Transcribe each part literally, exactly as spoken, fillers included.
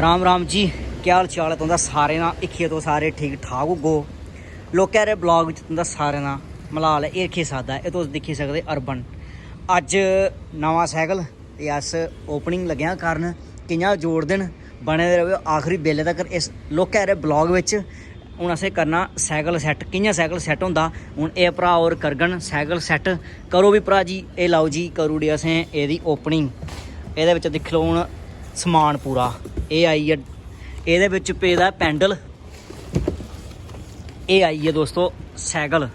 राम राम जी, केह् हाल चाल ऐ तुं'दा सारें दा? इक्खियै तुस सारे ठीक ठाक होगो। लोकें आह्ले ब्लॉग बिच तुं'दा सारें दा मलाल ऐ। एह् रक्खे सादा ऐ, एह् तुस दिक्खी सकदे अर्बन। अज्ज नमां सैकल ते अस ओपनिंग लग्गे आं करन, कि'यां जोड़दे न, बने दे र'वेओ आखिरी बेल्ले तक्कर इस लोकें आह्ले ब्लॉग बिच। हून असें करना सैकल सैट्ट। कि'यां सैकल सैट्ट होंदा, हून एह् भ्राऽ होर करङन सैकल सैट्ट। करो भी भ्राऽ जी, एह् लैओ जी, करी ओड़ी असें एह्दी ओपनिंग। एह्दे बिच दिक्खी लैओ हून समान पूरा। एह् आई गेआ, एह्दे बिच पेदा पैंडल। एह् आई गेआ दोस्तो सैकल।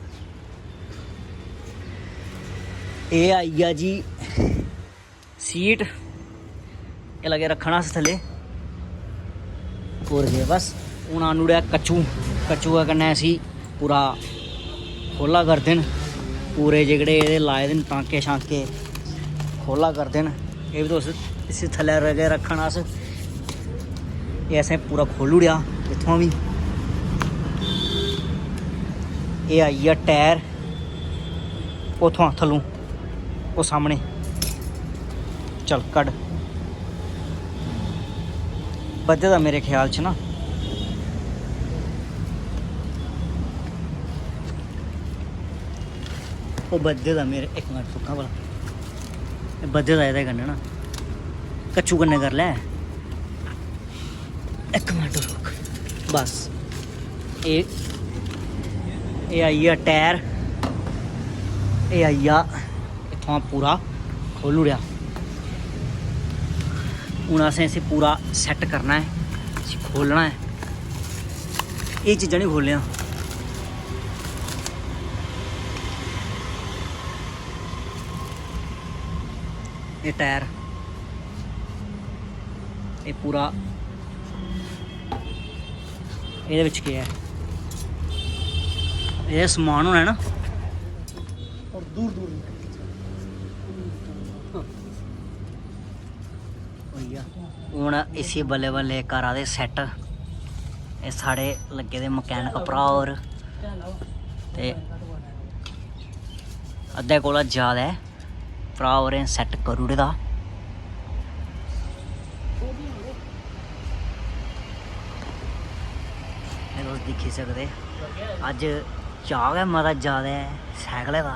एह् आई गेआ जी सीट, एह् लगे रक्खना अस थल्ले। होर केह्, बस हून आह्नी ओड़ेआ कच्चू। कच्चुए कन्नै इसी पूरा खोह्ल्ला करदे न। पूरे जेह्कड़े एह्दे लाए दे न टांके शांके, खोह्ल्ला करदे न। एह् बी तुस इसी थल्लै लगे रक्खना अस। एह् असें पूरा खोह्ल्ली ओड़ेआ इत्थुआं बी। एह् आई गेआ टायर उत्थुआं थल्लों, ओह् सामने। चल कड्ढ। बज्झे दा मेरे ख्याल च ना। ओह् बज्झे दा मेरे, इक मिंट रुकां भला। एह् बज्झे दा एह्दे कन्नै ना। कच्चू कन्नै करी लै। इक मिंट रुक। बस। एह्, एह् आई गेआ टायर। एह् आई गेआ इत्थुआं पूरा खोह्ल्ली ओड़ेआ। हून असें इसी पूरा सैट्ट करना ऐ, इसी खोह्लना ऐ। एह् चीजां निं खोह्लनियां। एह् टायर, एह् पूरा, एह्दे बिच केह् ऐ? एह् समान होना ऐ ना? और दूर दूर होई गेआ। हून इसी बल्लें बल्लें करा दे सैट्ट। एह् साढ़े लग्गे दे मकैनिक भ्राऽ होर। ते अद्धे कोला ज्यादा भ्राऽ होरें सैट्ट करी ओड़े दा। एह् तुस दिक्खी सकदे, अज्ज चाऽ गै मता ज्यादा ऐ सैकलै दा।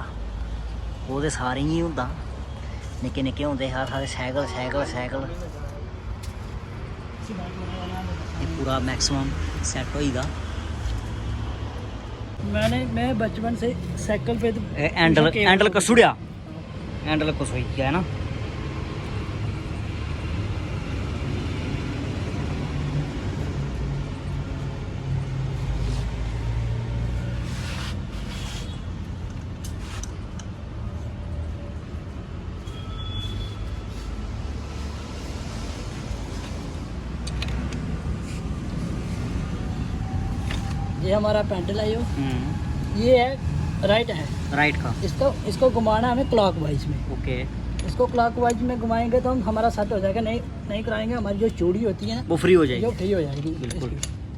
ओह् ते सारें गी होंदा, निक्के निक्के होंदे हे अस आखदे, "सैकल, सैकल, सैकल।" एह् पूरा मैक्सिमम सैट्ट होई दा। मैंने, मैं बचपन से साइकिल पे तो एह् हैंडल, हैंडल कस्सी ओड़ेआ। हैंडल कुछ होई गया है ना। ये हमारा पैडल है, यो हम्म। ये है राइट है। राइट का। इसको, इसको घुमाना है हमें क्लॉकवाइज में। ओके। इसको क्लॉकवाइज में घुमाएंगे तो हम, हमारा सेट हो जाएगा। नहीं, नहीं कराएंगे, हमारी जो चूड़ी होती है ना, वो फ्री हो जाएगी। जो फ्री हो जाएगी। बिल्कुल।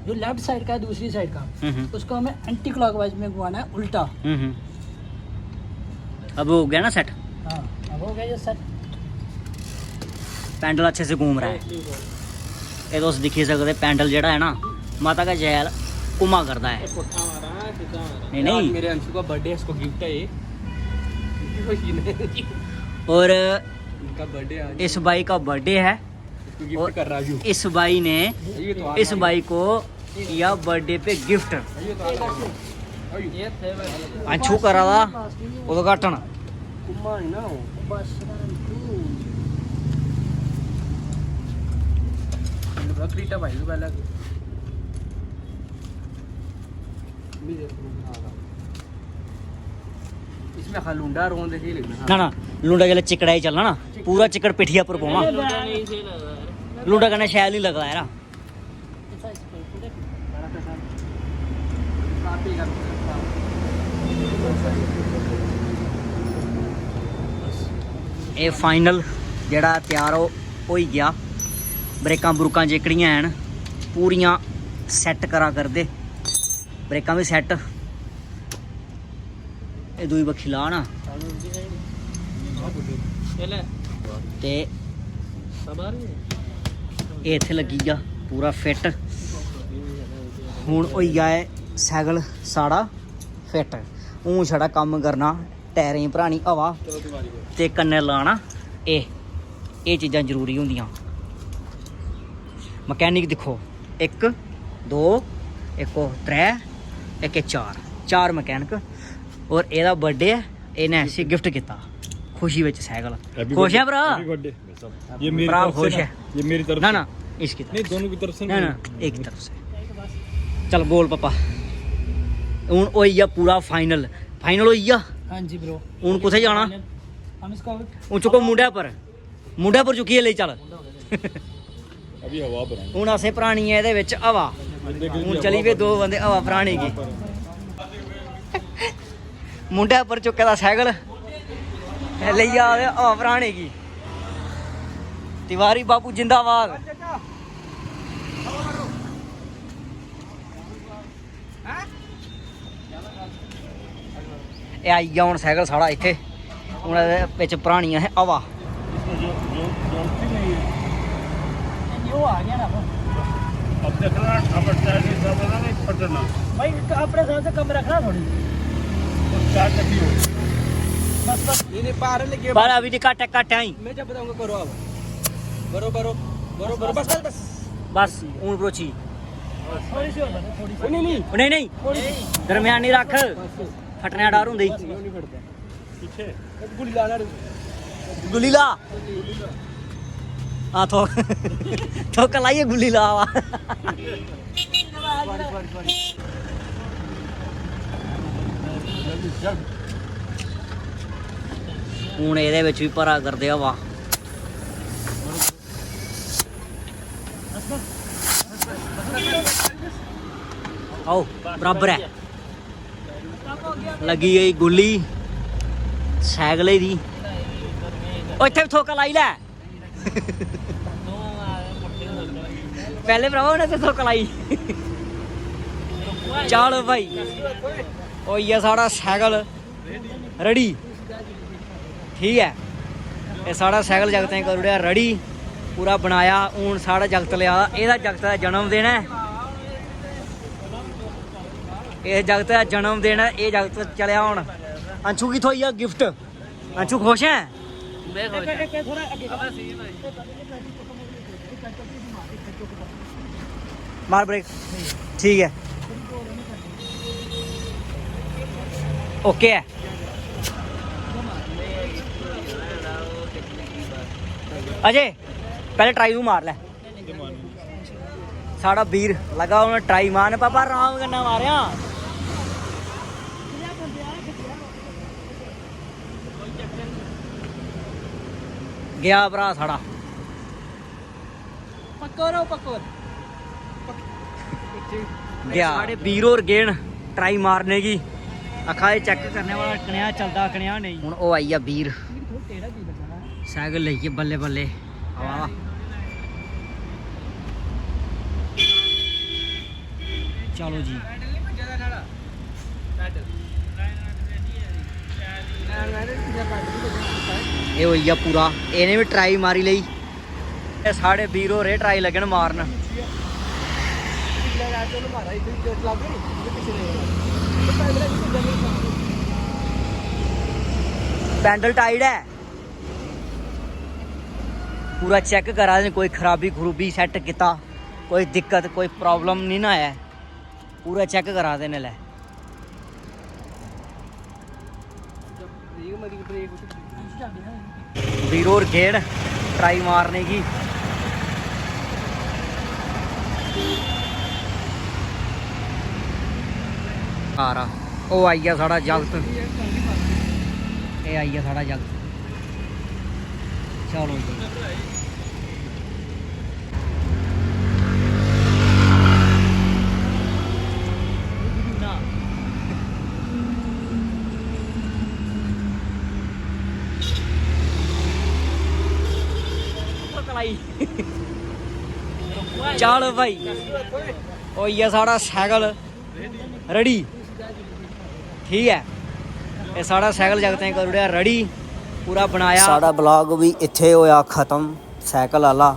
जो लेफ्ट साइड का है, दूसरी साइड का, हम्म, हम्म। उसको हमें एंटी क्लॉकवाइज में घुमाना है, उल्टा। हम्म, हम्म। अब हो गया ना सेट? हाँ, अब हो गया ये सेट। पैडल अच्छे से घूम रहा है। ये तुस दिक्खी सकदे, पैडल जेह्ड़ा ऐ ना, माता का जैल घुम्मा करदा ऐ। नहीं, नहीं। मेरे अंशु का बर्थडे है, इसको गिफ्ट है ये। और इनका बर्थडे आज। इस भाई का बर्थडे है। इसको गिफ्ट कर राजू। इस भाई ने, ये तो इस भाई को किया बर्थडे पे गिफ्ट। ये तो आज। अंशु करा दा उद्घाटन। घुम्मा नहीं ना हो। बस। बकरी तो भाई को पहले। इसमें हाँ लुंडा रोन दे सही लगना। ना, ना, लुंडा जेल्लै चिकड़ा ही चलना ना, पूरा चिकड़ पिट्ठिया पर पौना। लुंडा कन्नै शैल नहीं लगदा यार। एह् फाइनल जेह्ड़ा त्यार हो-, होई गेआ। ब्रेकां ब्रूकां जेह्कड़ियां हैन पूरियां सैट्ट करा करदे, ब्रेकां बी सैट्ट। एह् दूई बक्खी ला ना। ते एह् इत्थै लग्गी गेआ पूरा फिट। हून होई गेआ ऐ सैकल साढ़ा फिट। हून छड़ा कम्म करना, टायरें गी भरानी हवा ते कन्नै लाना एह्, एह् चीज़ां जरूरी होंदियां। मकैनिक दिक्खो, इक, दो, इक ओह् त्रै, इक एह् चार, चार मकैनिक। और एह्दा बर्थडे ऐ, इ'नें इसी गिफ्ट कीता खुशी बिच सैकल। Happy खुश birthday, है भ्रा? Happy birthday। ये मेरी भ्रा तरफ से खुश ना, है? ये मेरी तरफ ना, से। ना, इसकी तरफ नहीं, से। दोनों की तरफ से ना, नहीं। ना, एक तरफ से। चल बोल पापा, हून होई गेआ पूरा फाइनल। फाइनल होई गेआ। हाँ जी ब्रो। हून कुत्थै जाना? हम इसको हून चुक्को मुंढे पर, मुंढे पर चुक्कियै लेई चल। अभी हवा पर है। हून असें भरानी ऐ एह्दे बिच हवा। हून चली पे दो बंदे हवा भराने गी। मुंढे पर चुक्के दा सैकल, लेई जा दे हवा भराने गी। तिवारी बापू जिंदाबाद। एह् आई गेआ हून सैकल साढ़ा इत्थै। हून एह्दे बिच भरानी असें हवा। अब देखना, अब टायर के हिसाब से ना, नहीं फटना। भाई, अपने हिसाब से कम रखना थोड़ी। बस चार चक्की हो। बस, बस। नहीं, नहीं, बाहर लगे। बाहर अभी तो घट है, घट है ही। मैं जब बताऊंगा, करो अब। करो, करो, करो, करो, बस, बस, बस। बस, हून भरोची। थोड़ी सी और बस, थोड़ी सी। नहीं, नहीं। नहीं, नहीं। थोड़ी सी। दरम्यानी रख। बस। फटने दा डर होंदा ई। नहीं फटदा। पीछे। गुल्ली ला, ला। गुल्ली ला। हाँ, थो-, थोका लाइयै गुल्ली ला वा। हून एह्दे बिच बी भरा करदे हवा। आओ, बराबर ऐ। लग्गी गेई गुल्ली सैकलै दी। ओ, इत्थै बी थोका लाई लै। पैह्ले भ्रावा उ'नें ते थोका लाई। चलो भाई, होई गेआ साढ़ा सैकल रेडी। ठीक ऐ, एह् साढ़ा सैकल जागतें करी ओड़ेआ रेडी, पूरा बनाया। हून साढ़ा जागत लेआ दा, एह्दा जागतै दा जन्मदिन ऐ। इस जागतै दा जन्मदिन ऐ, एह् जागत चलेआ हून। अंशु गी थ्होई गेआ गिफ्ट। अंशु खुश ऐ? मैं खुश आं। मार ब्रेक। ठीक ऐ, ओके ऐ। अजय, पैह्ले ट्राई तूं मार लै। साढ़ा बीर लगा हून ट्राई मारन, पापा अराम कन्नै मारेआं। गेआ भ्राऽ साढ़ा। पक्को रहो, पक्को। गेआ। साढ़े बीर होर गे न ट्राई मारने गी। आखा दे चैक करने वाला कनेहा चलदा, कनेहा नेईं। हून ओह् आई गेआ बीर। सैकल लेइयै बल्लें बल्लें आवा दा। चलो जी। एह् होई गेआ पूरा, इ'नें बी ट्राई मारी लेई। ते साढ़े बीर होर एह् ट्राई लग्गे न मारन। पैंडल टाइट ऐ। पूरा चैक करा दे न, कोई खराबी खरूबी सैट्ट कीता, कोई दिक्कत, कोई प्रॉब्लम निं ना ऐ। पूरा चैक करा दे न। लै, बीर होर गे न ट्राई मारने गी। सारा ओह् आई गेआ साढ़ा जागत, एह् आई गेआ साढ़ा जागत। चलो जी। चलो भाई, होई गेआ साढ़ा सैकल रेडी। ठीक ऐ, एह् साढ़ा सैकल जागतें करी ओड़ेआ रेडी, पूरा बनाया। साढ़ा ब्लॉग बी इत्थै होएआ खत्म, सैकल आह्ला।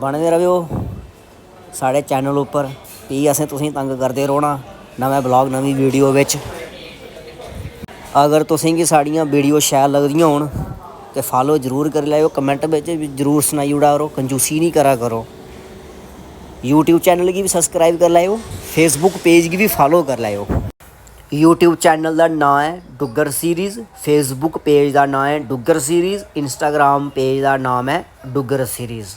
बने दे रवेओ साढ़े चैनल उप्पर, फ्ही असें तुसेंगी तंग करदे रौह्ना नमें ब्लॉग, नमीं वीडियो बिच। अगर तुसेंगी साढ़ियां वीडियो शैल लगदियां होन ते फॉलो जरूर करी लैएओ, कमेंट बिच बी जरूर सनाई ओड़ा करो, कंजूसी निं करा करो। यूट्यूब चैनल गी बी सब्सक्राइब करी लैएओ, फेसबुक पेज गी बी फॉलो करी लैएओ। यूट्यूब चैनल दा नांऽ ऐ डुग्गर सीरीज, फेसबुक पेज दा नांऽ ऐ डुग्गर सीरीज, इंस्टाग्राम पेज दा नाम ऐ डुग्गर सीरीज।